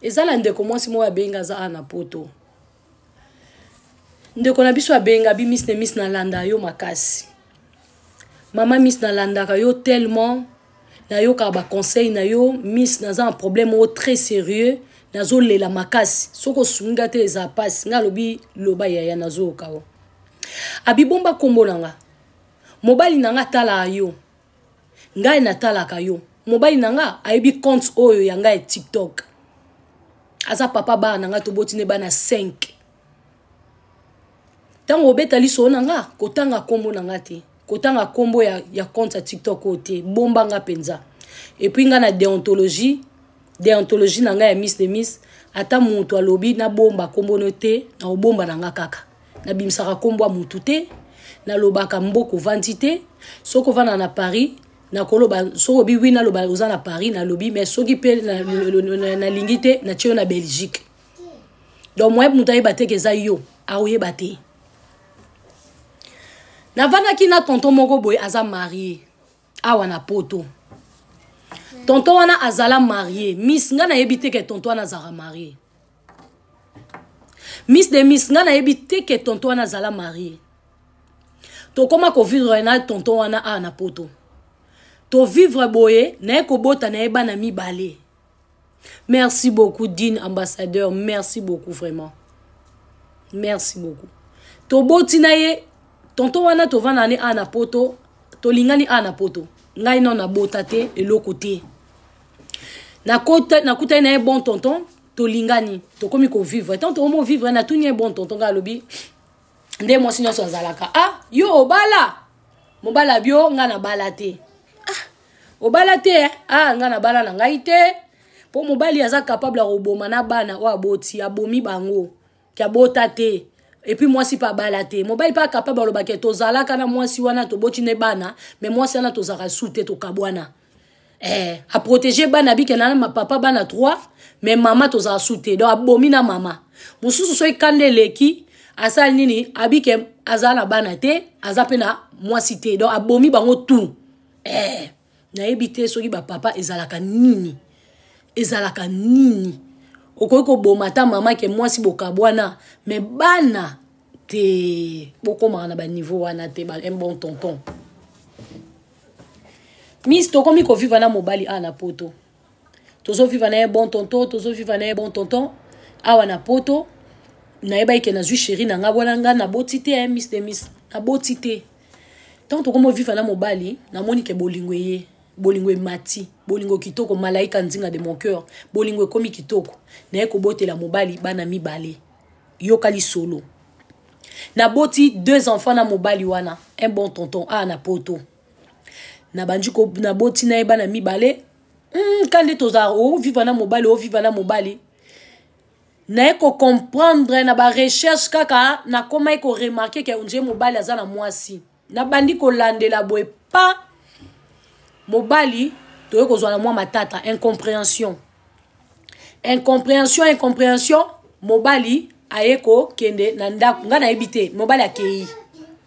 Eza na ndeko mwasi moko abenga, aza awa na Poto. Ndeko na biso abenga bi: "Miss de Miss, nalanda yo makasi. Mama Miss, nalandaka yo tellement, nayokaka baconseil na yo. Miss, naza na problème moko très sérieux, nazolela makasi. Soki osungi nga te, eza pasi." Ngai alobi: "Loba yaya, nazoyoka yo." Abibomba nkombo na nga. "Mobali na nga atalaka yo, ngai natalaka yo. Mobali na nga ayebi compte oyo ya ngai ya TikTok. Aza papa bana na ngai, toboti ne bana 5. Ntango obeta lisolo na nga, kotanga nkombo na nga te, kotanga nkombo ya compte ya TikTok oyo te, bomba nga mpenza. Et puis nga na déontologie na ngai ya Miss de Miss, ata moto alobi nabomba nkombo no te, na kobomba na nga kaka. Nabimisaka nkombo ya motu te, nalobaka mboka ovandi te. Soki ovanda na Paris, nakoloba. Soki obi wi, naloba oza na Paris, nalobi. Mais soki mpe nalingi te, natie yo na Belgique. Donc moye moto ayeba te ke eza yo, akoyeba te." Navandaki na tonton moko boye, aza marié awa na Poto. Tonton wana azala marié. Miss, ngai nayebi te ke tonton wana azalaka marié. Miss de Miss, ngai nayebi te ke tonton wana azala marié. Tokóma kovivre na tonton wana awa na Poto. Tovivre boye, naye kobota na ye bana mibale. Merci beaucoup, Dine Ambassadeur, merci beaucoup, vraiment merci beaucoup. Toboti na ye, tonton wana, tovanda ne awa na Poto, tolingani awa na Poto. Ngai nano nabota te, eloko te. Nakutani na ye, bon tonton, tolingani, tokomi kovivre. Tant tokomi kovivre, natuni ye: "Bon tonton," ngai alobi nde mwasi nyonso azalaka: "Ah, yo obala?" Mobala bio: "Ngai nabala te." "Ah, obala te, eh? Ah, ngai nabala na ngai te." Mpo mobali aza capable ya koboma na bana oyo aboti, abomi bango ke abota te. Et puis mwasi mpe abala te, mobali mpe acapable alobaki: "Tozalaka na mwasi wana, toboti ne bana, mais mwasi wana tozalaka su te, tokabwana." Aprotéger bana, bike na papa bana 3, mais mama tozala su te. Donc abomi na mama mosusu. Soki kanda eleki, asali nini? Abike aza na bana te, aza mpe na mwasi te, donc abomi bango tout. Nayebi te soki bapapa ezalaka nini, ezalaka nini. Okoki koboma ata mama ke mwasi bokabwana, mais bana te. Bokomaka na baniveau wana te. Un bon tonton, Miss, tokomi kovivre na mobali awa na Poto. Tozovivre na ye, bon tonton, tozovivre na ye, bon tonton, awa na Poto. Nayebaki ke nazwi chéri na nga wana. Nga naboti te, Miss de Miss, naboti te. Ntango tokomi ovivre na mobali, namoni ke bolingo eye, bolingo emati, bolingo kitoko, malaika nzinga de mon cœur, bolingo ekomi kitoko. Naye kobotela mobali bana mibale. Yoka lisolo: naboti deux enfants na mobali wana, un bon tonton awa na Poto. Nabandi, naboti na ye bana mibale. Ka nde tozala, ovivre na mobali, ovivre na mobali, naye kocomprendre na barecherche kaka, nakomaki koremarquer ke ondire mobali aza na mwasi. Nabandi kolandela boye pa mobali, toye kozwa na mwa matata, incompréhension, incompréhension, incompréhension. Mobali aye kokende na ndako, ngai nayebi te. Mobali akei,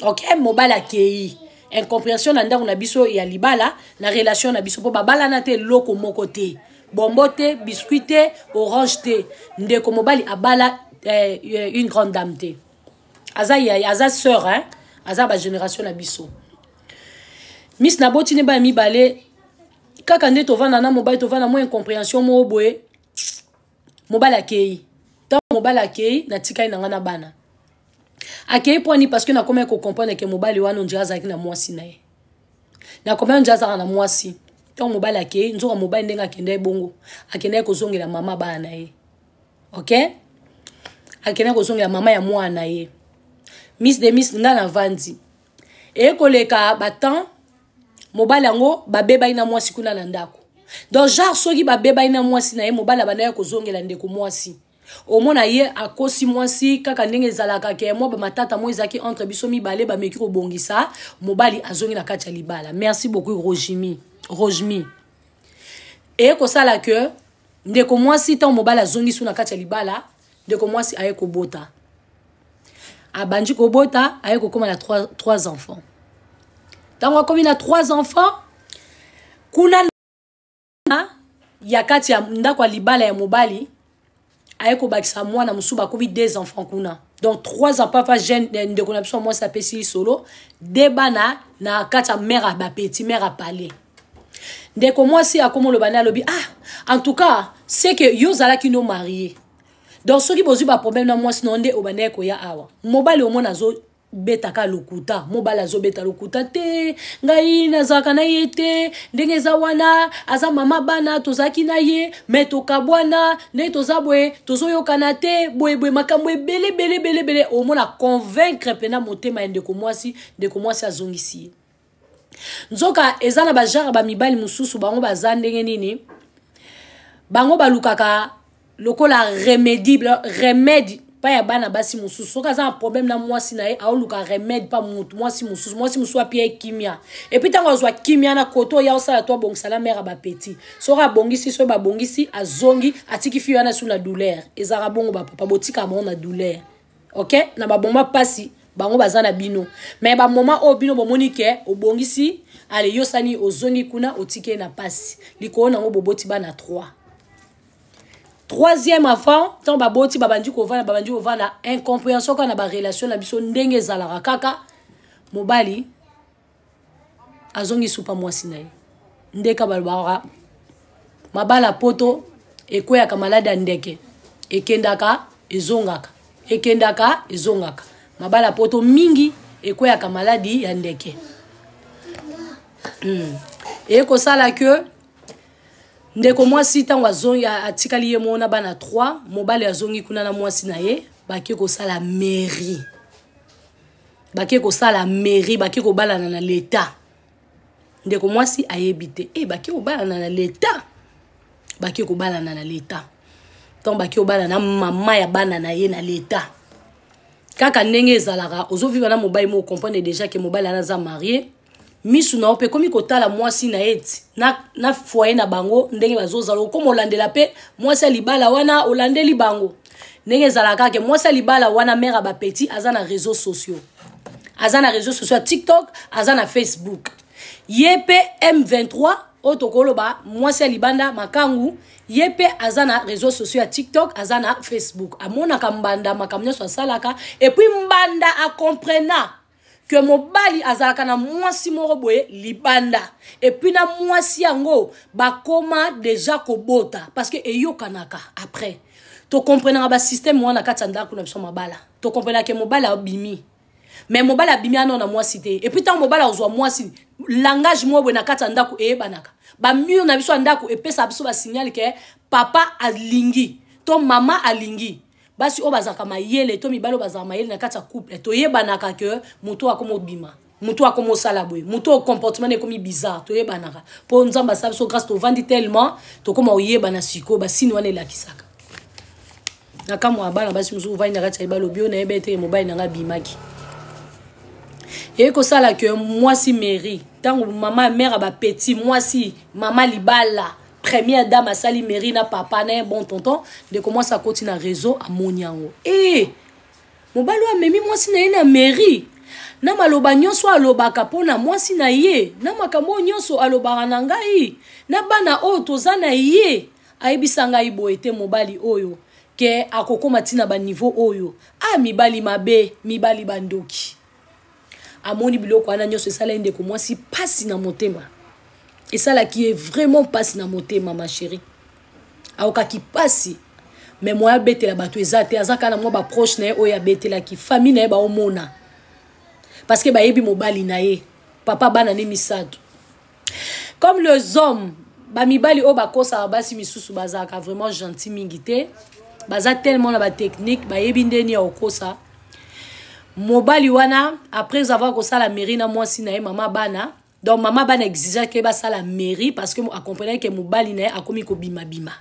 ok, mobali akei. Incompréhension na ndako na biso ya libala, na relation na biso, mpo babalana te, eloko moko te, bombo te, biscuit te, orange te. Ndeko mobali abala une grande dame te, aza yaya, aza sœur, hein? Aza bagénération na biso. Miss, naboti ne bana mibale. Kaka nde tovanda na mobali, tovanda, mwa incompréhension moko boye, mobali akei. Ntango mobali akei, natikali na ngai na bana. Akei mpo ani? Parce que nakomaki kocomprendre ke mobali wana ondire azalaki na mwasi na ye. Nakomaki ondire azalaka na mwasi. Ntango mobali akei, nzoka mobali ndenge akendaki bongo, akendaki kozongela mama bana na ye. Ok, akendaki kozongela mama ya mwana na ye. Miss de Miss, ngai navandi, eye koleka batemps, mobali yango babebaki na mwasi kuna na ndako. Donc genre soki babebaki na mwasi na ye, mobali abandaki kozongela ndeko mwasi. Omona ye akosi mwasi kaka ndenge ezalaka ke mwa bamatata mo ezalaki entre biso mibale, bameki kobongisa, mobali azongi na kati ya libala. Merci beaucoup, Rojimi, Rojmi. Eye kosala ke ndeko mwasi, ntango mobali azongi su na kati ya libala, ndeko mwasi aye kobota, abandi kobota, aye kokóma na trois enfants. Ntango akomi na trois enfants kuna na Ya kati ya ndako ya libala ya mobali aye kobakisa mwana mosusu, bakomi deux enfants kuna, donc trois enfants. Papa jeune eh, ndeko na biso ya mwasi apesi lisolo de bana na kati ya mare ya bapeti, mare ya palais. Ndeko mwasi akoma oloba nde alobi: "Ah, en tout cas, c'est que yo ozalaki no marié, donc soki bozwi baproblème na mwasi na yo nde obandaki koya awa." Mobali omona azobetaka lokuta, mobali azobeta lokuta te: "Ngai nazalaka na ye te. Ndenge eza wana, aza mama bana, tozalaki na ye, me tokabwana. Ndenge toza boye, tozoyokana te boyeboye." Makambo ebele ebele ebele ebele. Omona convaincre mpena motema ya ndeko mwasi. Ndeko mwasi azongisi ye. Nzoka eza na bagenre bamibali mosusu, bango baza ndenge nini? Bango balukaka lokola remédible, remède pa ya bana basi mosusu. Soki aza na problème na mwasi na ye, aoluka remède pa mutu mwasi mosusu. Mwasi mosusu apia ye kimia, et puis ntango azwa kimia na koto, oya osala to abongisa na mare ya bapeti. Soki abongisi, soki babongisi, azongi, atiki fille wana su na douleur. Ezalaka bongo. Bapapa, botika bango na douleur, ok? Na baboma mpasi bango baza na bino, me bamoma oyo bino bomoni ke obongisi, ale yosani, ozongi kuna, otiki ye na mpasi. Likolo nango boboti bana 3, troisième enfant. Ntango baboti, babandi kovanda, babandi kovanda, incompréhension kaka na barelation na biso ndenge ezalaka kaka. Mobali azongi supa mwasi na ye. Ndeka balobaka, mabala poto ekweyaka maladi ya ndeke, ekendaka ezongaka, ekendaka ezongaka. Mabala poto mingi ekweyaka maladi ya ndeke. Ekosala ke ndeko mwasi ntango azongi, atikali ye moko na bana 3. Mobali azongi kuna na mwasi na ye, bake kosala mairie, bake kosala mairie, bake kobalana na leta. Ndeko mwasi ayebi te e bake kobalana na leta, bake kobalana na leta. Ntango bake kobalana na mama ya bana na ye na leta, kaka ndenge ezalaka, ozovivre na mobali mo, comprendre déjà ke mobali wana aza marié. Misu na yo mpe ekomi kotala mwasi na ye ti na foyer na bango ndenge bazozala. Okoma olandela mpe mwasi ya libala wana, olandeli bango ndenge ezalaka ke mwasi ya libala wana, mare ya bapeti, aza na réseaux sociaux, aza na réseaux sociaux ya TikTok, aza na Facebook. Ye mpe M23 oyo tokoloba mwasi ya libanda makangu, ye mpe aza na réseaux sociaux ya TikTok, aza na Facebook, amonaka mbanda makambo nyonso asalaka. Et puis mbanda acomprena ke mobali azalaka na mwasi moko boye libanda, et puis na mwasi yango bakoma déjà kobota, parce que eyokanaka. Après tokomprenaka basystème wana kati ya ndako na biso mabala. Tokomprenaka mobali abimi, mais mobali abimi ano na mwasi te. Et puis ntango mobali azwa mwasi, langage moko boye na kati ya ndako eyebanaka. Bamur na biso ya ndako epesaka biso basignal ke papa alingi to mama alingi. Basi oyo bazalaka mayele to mibali oyo bazalaka mayele na kati ya couple, toyebanaka ke moto akoma obima, moto akoma osala boye, moto oyo comportement na ekomi bizarre. Toyebanaka mpo Nzambe asala biso grâce, tovandi tellement, tokóma oyebana. Sikoyo basini wana elakisaka na kamwa ya bana basi mosusu ovandi na kati ya balobi oyo nayeba ete mobali na nga abimaki. Eye kosala ke mwasi mairie, ntango mama mare ya bapeti, mwasi mama libala, première dame, asali mairie na papa na ye, bon tonton. Ndeko mwasi akoti na réseau, amoni yango e mobali oyo amemi mwasi na ye na mairie, na maloba nyonso alobaka mpo na mwasi na ye, na makambo oyo nyonso alobaka na ngai na bana oyo toza na ye. Ayebisa ngai boye te, mobali oyo ke akokóma ntina baniveau oyo. A mibali mabe, mibali bandoki. Amoni biloko wana nyonso, esala ye ndeko mwasi mpasi na motema, esalaki ye vraiment mpasi na motema. Ma chérie ayokaki mpasi, mais moya abetela bato eza te. Aza kaka na mwa baproche na ye oyo abetelaki, famille na ye baomona, parce que bayebi mobali na ye, papa bana ne misato. Comme les hommes, bamibali oyo bakosaka basi misusu bazalaka vraiment gentil mingi te, baza tellement na batechnique, bayebi ndeni ya kokosa. Mobali wana, après avoir kosala mairie na mwasi na ye, mama bana, donc mama bana exigeaki basala mairie parce que acomprenaki ke mobali na ye akomi kobimabima,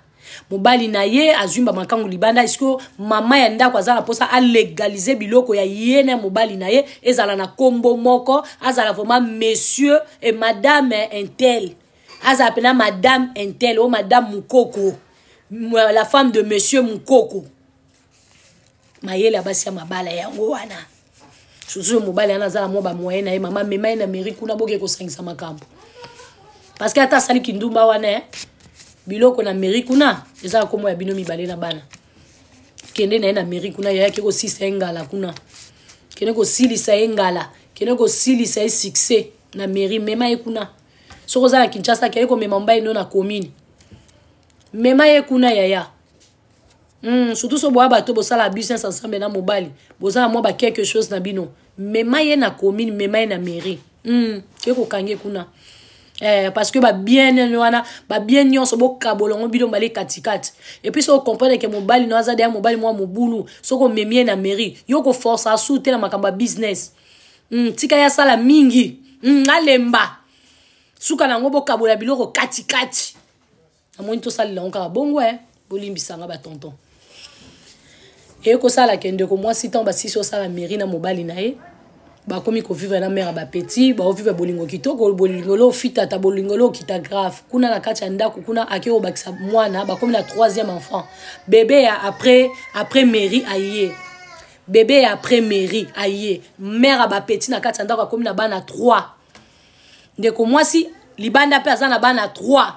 mobali na ye azwi bamakangu libanda. Est-ce mama ya ndako aza na mposa alégaliser biloko ya ye na mobali na ye, ezala na nkombo moko, azala vraiment monsieur et madame intel, azala mpena madame intel o madame Mukoko, la femme de monsieur Mukoko. Mayele ya basi ya mabala yango wana. Surtout mobali wana aza na mwa bamoyen na ye, mama mema ye na mairie kuna, boke kosangisa makambo, parce que ata asali kindumba wana, eh, Biloko na mairie kuna eza kombo ya bino mibale na bana. Kende na ye na mairie kuna, yaya ke kosilisa ye ngala kuna. Kende kosilisa ye ngala, kende kosilisa ye succès na mairie, mema ye kuna. Soki oza na Kinshasa, kende komema mobali no na commune. Mema ye kuna yaya. Surtout so boya bato bosala business ensemble na mobali, boza na mwa ba quelque chose na bino. Mema ye na commune, mema ye na mairie. Ke kokange kuna. Parce que ba bien wana, ba bien nyonso bokabola ngo bino mbale katikati. Et puis so comprendre que mobali no aza deya mobali mwa mobulu, soko omemi ye na mairie, yo ko force asu te na makambo ya business. Tika ya sala mingi. Alemba. Suka nango bokabola biloko katikati. Namoni tosalela yango kaka bongo bolimbisanga ba tonton. Eye kosala ke ndeko mwasi ntango basisi osala mairie na mobali na ye, bakomi kovivre na mare ya bapeti, baovivre bolingo kitoko, bolingo lo ofitata, bolingo lo okita grave. Kuna na kati ya ndako kuna ake kobakisa mwana, bakomi na troisième enfant. Bebe ya après mairie aye. Bebe ya après mairie aye. Mare ya bapeti na kati ya ndako akomi na bana 3. Ndeko mwasi libanda mpe aza na bana 3.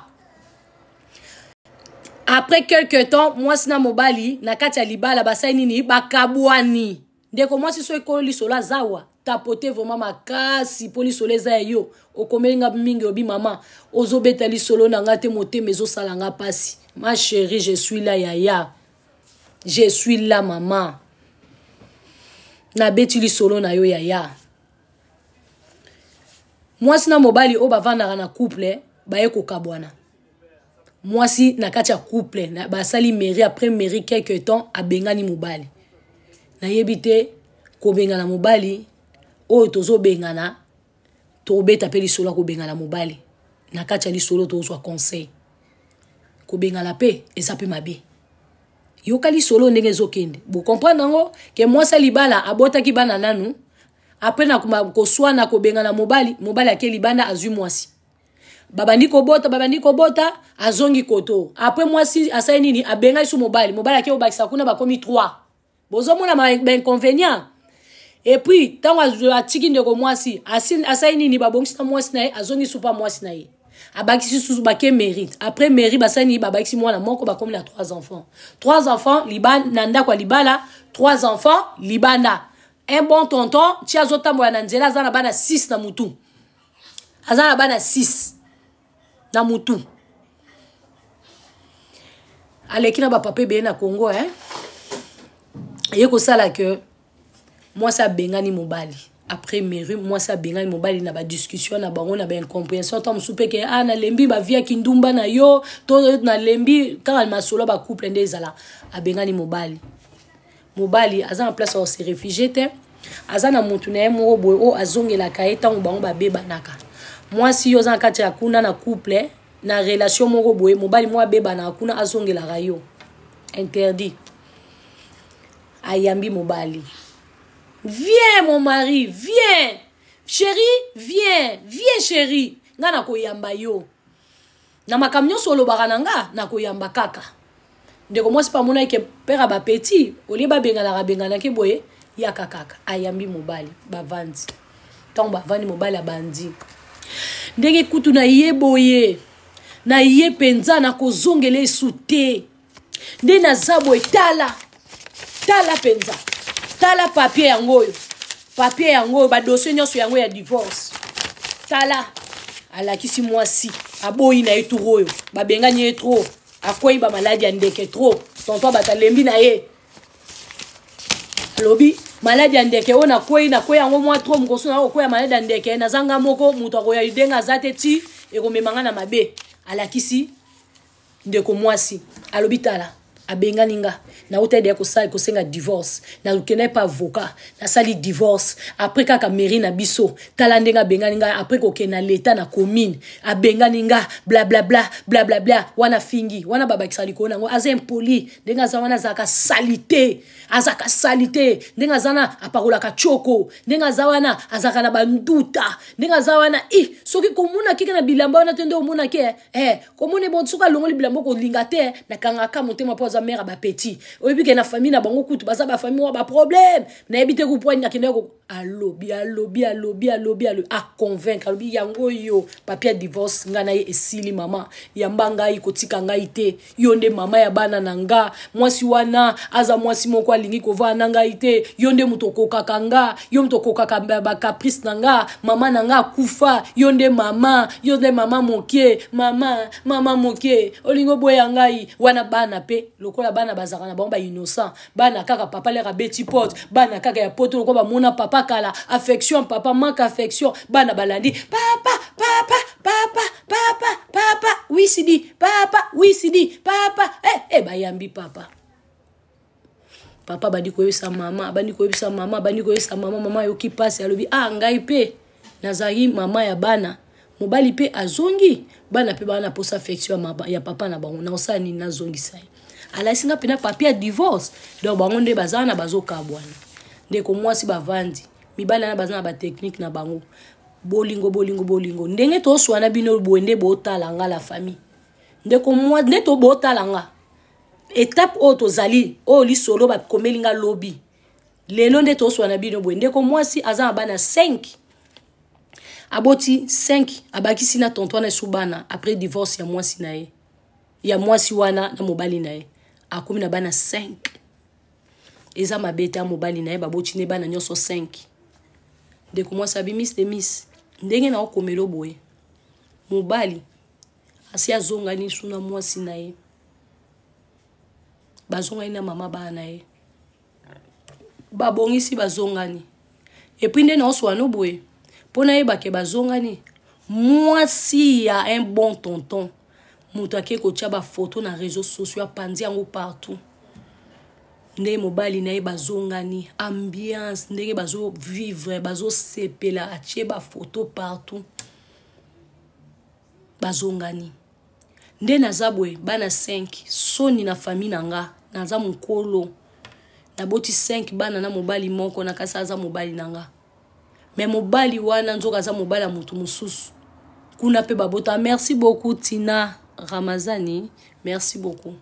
Après quelque temps, mwasi na mobali na kati ya libala basali nini? Bakabwani. Ndeko mwasi soki ekolo lisolo azawa tapote vraiment makasi mpo lisolo eza ya yo. Okomeli nga mingi, obi mama ozobeta lisolo na nga te, motema ezosala nga mpasi. Ma chérie, je suis là yaya, je suis là mama, nabeti lisolo na yo yaya. Mwasi na mobali oyo bavandaka na couple baye kokabwana. Mwasi na kati ya couple basali mairie, après mairie quelque temps abengani mobali. Nayebi te kobengana mobali oyo tozobengana, tobeta mpe lisolo ya kobengana mobali. Na kati ya lisolo tozwa conseil, kobengana mpe eza mpe mabe. Yoka lisolo ndenge ezokende, bocomprendre yango ke mwasi ya libala abotaki bana nanu, apres na koswana kobengana mobali, mobali ake libanda azwi mwasi, babandi kobota, babandi kobota, azongi koto. Apres mwasi asali nini? Abengaki su mobali, mobali ake kobakisa kuna, bakomi 3. Bozomona bainconvénient. Et puis ntango atiki ndeko mwasi, asali nini? Babongisi na mwasi na ye, azongi supa mwasi na ye, abakisi susu, bake mérite. Après mairie basali nini? Babakisi mwana moko, bakomi na 3 enfants. 3 enfants na ndako ya libala, 3 enfants libanda. Un bon tonton ti azotambola na nzela, aza na bana 6 na mutu, aza na bana 6 na mutu. Aleki na bapapa ebele na Congo, eh? Eye kosala ke mwasi abengani mobali après mairie. Mwasi abengani mobali na badiscussion na bango, na baincompréhension, ta mosusu mpe ke ah, nalembi bavie ya kindumba na yo, to nalembi kaka masolo ya bacouple nde ezala. Abengani mobali. Mobali aza na place ya se réfugier te, aza na motu na ye moko boye oyo azongelaka ye ntango bango babebanaka. Mwasi, yo oza na kati ya kuna na couple, na relation moko boye, mobali moko abebanaka kuna, azongelaka yo, interdit. Ayambi mobali: "Viens mon mari, viens chéri, viens, viens chéri, nga nakoyamba yo na makambo nyonso olobaka na nga, nakoyamba kaka." Ndeko mwasi mpe amonaki ke père ya bapeti olie babenganaka benganaki boye, yaka kaka. Ayambi mobali, bavandi. Ntango bavandi, mobali abandi ndenge kutu na ye boye, na ye mpenza nakozongela esu te, nde naza boye, tala, tala mpenza, tala papier yango oyo, papier yango oyo, badossier nyonso yango ya divorce, tala. Alakisi mwasi, aboyi na ye. Tour oyo babengani ye trop, akwei bamaladi ya ndeke trop. Tonton bato alembi na ye, alobi maladi ya ndeke oyo nakwei, nakwei yango mwa trop, mokoso na kokwea maladi ya ndeke, nazanga moko moto akoya ndenge aza te, ti ekomema nga na mabe. Alakisi ndeko mwasi, alobi tala, abengani nga, nauta deya kosala kosenga divorce, nakendaki mpe avocat, nasali divorce après kaka mairie na biso, tala ndenge abengani nga, après kokende na leta na commune, abengani nga, blablabla blablabla. Wana fingi wana babakisa likolo nango, aza impoli ndenge aza wana, azalaka sali te, azalaka sali te ndenge aza wana, apakolaka tioko ndenge aza wana, azalaka na banduta ndenge aza wana. I soki komona keke na bilamba wana te nde omonaki eh, komona bon, soki alongoli bilamba kolinga te, nakangaka motema mpo aza. mare ya bapetit. Oyebi ke na famille na bango kutu baza bafamille moko baproblème, nayebi te kupwani akendaki ko alobi alobi alobi alobi alobi, aconvaincre, alobi yango yo papier ya divorce ngai na ye esili. Mama, yamba ngai, kotika ngai te, yo nde mama ya bana na nga. Mwasi wana aza mwasi moko alingi kovanda na ngai te. Yo nde moto okokaka nga, yo moto okokaka bacaprice na nga. Mama na nga akufa, yo nde mama, yo nde mama moke, mama, mama moke, olingi oboya ngai wana. Bana mpe lokola bana bazalaka na bango bainnocent, bana kaka papa lere abeti porte, bana kaka ya poto lokola bamona papa kala, affection papa manque affection, bana balandi papa, papa, papa, papa, papa wisidi, papa wisidi, papa eh, eh, bayambi papa. Papa bandi koyebisa mama, bandi koyebisa mama, bandi koyebisa mama. Mama ayoki mpasi, alobi: ah, ngai mpe nazali mama ya bana, mobali mpe azongi, bana mpe baa na posa affection ya papa na bango, naosala nini? Nazongisa ye, alakisi nga mpena papier ya divorce. Donc bango nde baza na bazokabwana. Ndeko mwasi, bavandi mibali wana baza na batechnique na bango. Bolingo, bolingo, bolingo, ndenge toswana bino boye nde botala nga la famille. Ndeko mwa, nde tobotala nga étape oyo tozali, oyo lisolo bakomeli nga lobi, lelo nde toswana bino boye. Ndeko mwasi aza na bana 5, aboti 5, abakisi na tonton wana esu bana après divorce ya mwasi na ye, ya mwasi wana na mobali na ye, akomi na bana 5. Eza mabe te, mobali na ye baboti ne bana nyonso 5. Ndeko mwasi abi: miss de miss, ndenge na okomela boye, mobali asi azongani su na mwasi na ye, bazongani na mama bana na ye, babongisi, bazongani. Et puis nde naoswana boye mpo nayebake bazongani, mwasi ya un bon tonton, moto ake kotia bafoto na réseau sociaux, apandi yango partout ndenge mobali na ye bazongani, ambiance ndenge bazovivre, bazosepela, atie bafoto partout, bazongani. Nde naza boye, bana 5, soni na famille na nga, naza mokolo, naboti 5 bana na mobali moko, na kasi aza mobali na nga, me mobali wana nzoka aza mobali ya motu mosusu kuna mpe babota. Merci beaucoup Tina Ramazani, merci beaucoup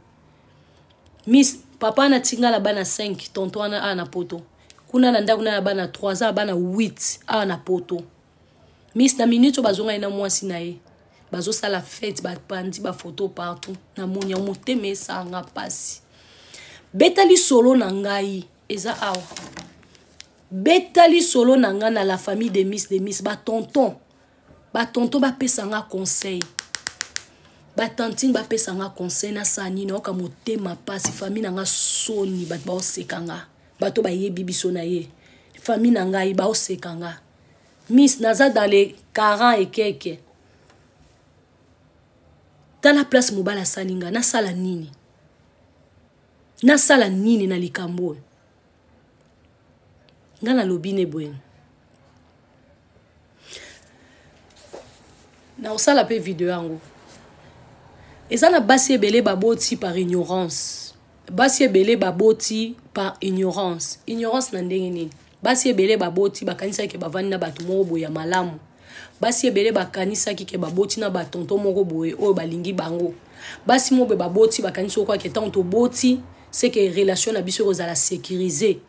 miss. Papa wana tingala bana 5, tonton wana awa na poto kuna na ndako na ya bana 3, aza bana 8 awa na poto. Miss, na minute oyo bazongai na mwasi na ye, bazosala fête, bapandi bafoto partout. Namoni yango, motema esanga mpasi. Beta lisolo na ngai eza awa, beta lisolo na ngai na la famille de miss de miss. Batonton, batonton bapesa nga conseil, batantine bapesa nga conseil, nasala nini? Nayoka motema mpasi, famille na nga soni, bato baoseka nga, bato bayebi biso na ye, famille na ngai baoseka nga. Miss, naza dans les 40 et quelque, tala place mobali asali nga. Nasala nini? Nasala nini na likambo oyo? Nga nalobi ne boye, naosala mpe video yango. Eza na basi ebele baboti par ignorance, basi ebele baboti par ignorance. Ignorance na ndenge nini? Basi ebele baboti, bakanisaki ke bavandi na bato moko boye ya malamu. Basi ebele bakanisaki ke baboti na batonton moko boye oyo balingi bango. Basi moko boye baboti, bakanisi okwake ntango toboti, c'est que relation na biso ekozala sécurisé.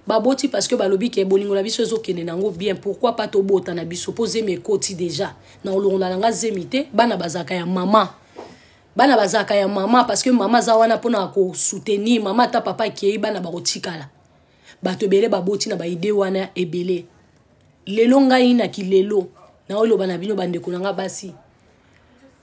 Baboti parce que balobi ke bolingo na biso ezokende nango bien, pourquoi pas tobota na biso, mpo zemi ekoti déjà, na olongola na nga zemi te. Bana bazalaka ya mama, bana bazalaka ya mama, parce que mama aza wana mpona kosoutenir mama. Ata papa akei, bana bakotikala. Bato ebele baboti na baidée wana ebele. Lelo ngai na kilelo naoloba na bino, bandeko na nga basi.